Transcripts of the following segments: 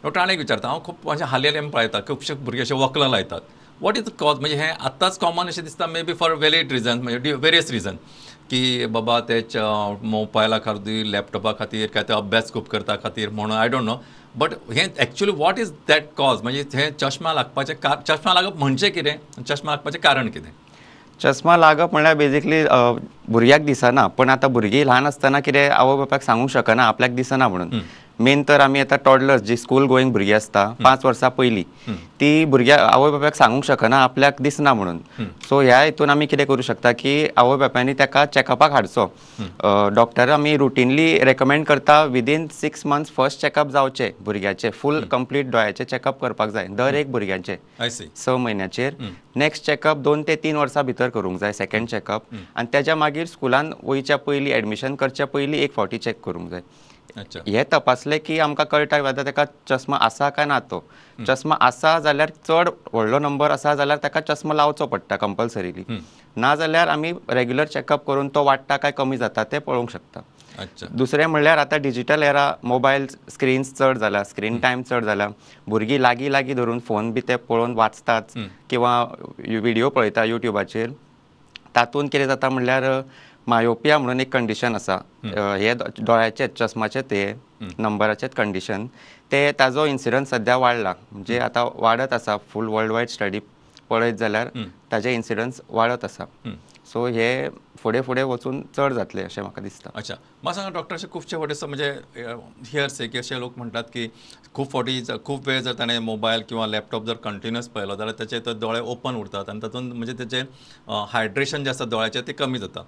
Doctor आनी एक विचारता हांव, खूब अशें हालीं हालीं आमी पळयता खुबशे भुरगे अशे वखलां लायतात. What is the cause? म्हणजे हें आत्ताच कॉमन अशें दिसता, may be for valid reason, म्हणजे वेरियस रिजन की बाबा ते मोबायला खातीर, लॅपटॉपा खातीर, काय ते अभ्यास खूब करता खातीर म्हणून, I don't know. But हें actually what is that cause? म्हणजे हें चश्मा लागपाचें चश्मा लागप म्हणजे कितें, चश्मा लागपाचें कारण कितें? चश्मा लागप म्हणल्यार बेजिकली भुरग्याक दिसना, पण आतां भुरगीं ल्हान आसतना कितें आवय बापायक सांगूंक शकना आपल्याक दिसना म्हणून. मेन तर आमी आतां टॉडलर्स जी स्कूल गोईंग भुरगीं आसता 5 वर्सां पयलीं, ती भुरग्यां आवय बापायक सांगूंक शकना आपल्याक दिसना म्हणून. सो ह्या हितून आमी कितें करूं शकता की आवय बापायनी ताका चॅकअपाक हाडचो. डॉक्टर आमी रुटीनली रेकमेंड करता विदीन 6 मंथ्स फर्स्ट चॅकअप जावचें भुरग्याचें, फूल कंप्लीट दोळ्याचें चॅकअप करपाक जाय दर एक भुरग्यांचें 6 म्हयन्याचेर. नेक्स्ट चॅकअप 2 ते 3 वर्सां भितर करूंक जाय, सेकंड चॅकअप. आनी तेज्या मागीर स्कुलान वयच्या पयलीं, एडमिशन करच्या पयलीं एक फावटी चॅक करूंक जाय. हे तपासले की आमकां कळटा आतां ताका चश्मा आसा काय ना. तो चश्मा आसा जाल्यार, चड व्हडलो नंबर आसा जाल्यार ताका चश्मा लावचो पडटा कंपल्सरीली, ना जाल्यार आमी रेग्युलर चॅकअप करून तो वाडटा काय कमी जाता तें पळोवंक शकता. दुसरें म्हणल्यार आतां डिजिटल एरा, मोबायल स्क्रीन्स चड जाला, स्क्रीन टायम चड जाला, भुरगीं लागीं लागीं धरून फोन बी ते पळोवन वाचतात किंवा व्हिडियो पळयता युट्यूबाचेर. तातूंत कितें जाता म्हणल्यार मायोपिया म्हणून एक कंडिशन आसा, हे दोळ्याचे चश्माचे ते नंबराचेच कंडिशन, ते ताजो इन्सिडन्स सद्या वाडला, म्हणजे आतां वाडत आसा. फूल वर्ल्ड वायड स्टडी पळयत जाल्यार ताजे इन्सिडन्स वाडत आसा. सो हे फुडें फुडें वचून चड जातले अशें म्हाका दिसता. अच्छा, म्हाका सांगा डॉक्टर, अशें खुबशे फावटी म्हणजे हियर्स की अशे लोक म्हणटात की खूब फावटी खूब वेळ जर ताणें मोबायल किंवा लॅपटॉप जर कंटिन्युअस पळयलो जाल्यार ताचे तर दोळे ओपन उरतात आनी तातूंत म्हणजे तेचें हायड्रेशन जें आसता दोळ्याचें तें कमी जाता.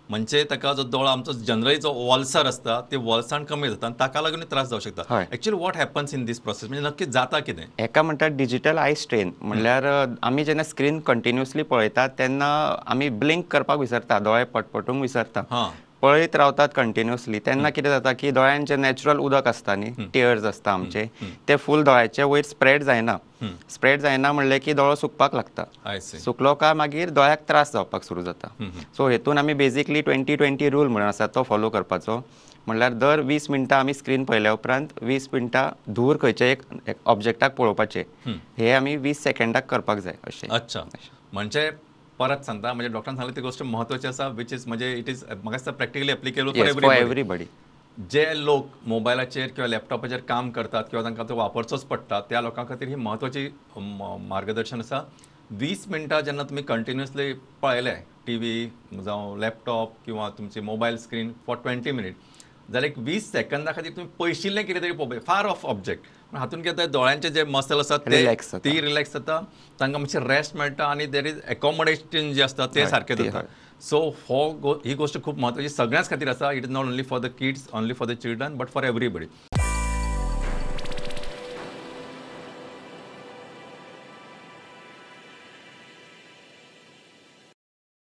म्हणजे ताका जो दोळो आमचो जनरली जो वॉल्सर आसता ते वॉल्साण कमी जाता आनी ताका लागून त्रास जावंक शकता. Actually what happens in this process, म्हणजे नक्की जाता कितें? हेका म्हणटात डिजिटल I strain. म्हणल्यार आमी जेन्ना स्क्रीन कंटिन्युअसली पळयतात तेन्ना आमी ब्लिंक करपाक विसरता, दोळे पटपटूंक विसरता, पळयत रावतात कंटिन्युअसली. तेन्ना कितें जाता की दोळ्यान जें नॅचरल उदक आसता न्ही, टियर्स आसता आमचे, ते फूल दोळ्याचे वयर स्प्रेड जायना. स्प्रेड जायना म्हणलें की दोळो सुकपाक लागता, सुकलो काय मागीर दोळ्याक त्रास जावपाक सुरू जाता. सो हेतून आमी बेजिकली 20-20 रूल म्हणून आसा तो फॉलो करपाचो. म्हणल्यार दर 20 मिनटां आमी स्क्रीन पळयल्या उपरांत 20 मिनटां धूर खंयच्या एक ऑब्जेक्टाक पळोवपाचें, हे आमी 20 सेकंडाक करपाक जाय अशें. अच्छा, म्हणजे परत सांगता, म्हणजे डॉक्टरान सांगले ती गोष्ट महत्वाची आसा, which is म्हणजे it is म्हाका दिसता प्रॅक्टिकली एप्लिकेबल फॉर एवरीबडी. जे लोक मोबायलाचेर किंवा लॅपटॉपाचेर काम करतात किंवा तांकां तो वापरचोच पडटा त्या लोकां खातीर ही म्हत्वाची मार्गदर्शन आसा. 20 मिनटां जेन्ना तुमी कंटिन्युअसली पळयले टी व्ही जावं लॅपटॉप किंवा तुमची मोबायल स्क्रीन फॉर 20 मिनीट जाल्यार एक 20 सेकंदा खातीर तुमी पयशिल्लें कितें तरी पळोवपाचें, फार ऑफ ऑब्जेक्ट. हातून कितें दोळ्यांचे जे मसल आसात ते रिलॅक्स जाता, तांकां मातशें रेस्ट मेळटा आनी there is accommodation जें आसता तें सारकें जाता. सो हो ही गोष्ट खूब म्हत्वाची सगळ्यांच खातीर आसा. It is not only for the kids, only for the children, but for everybody.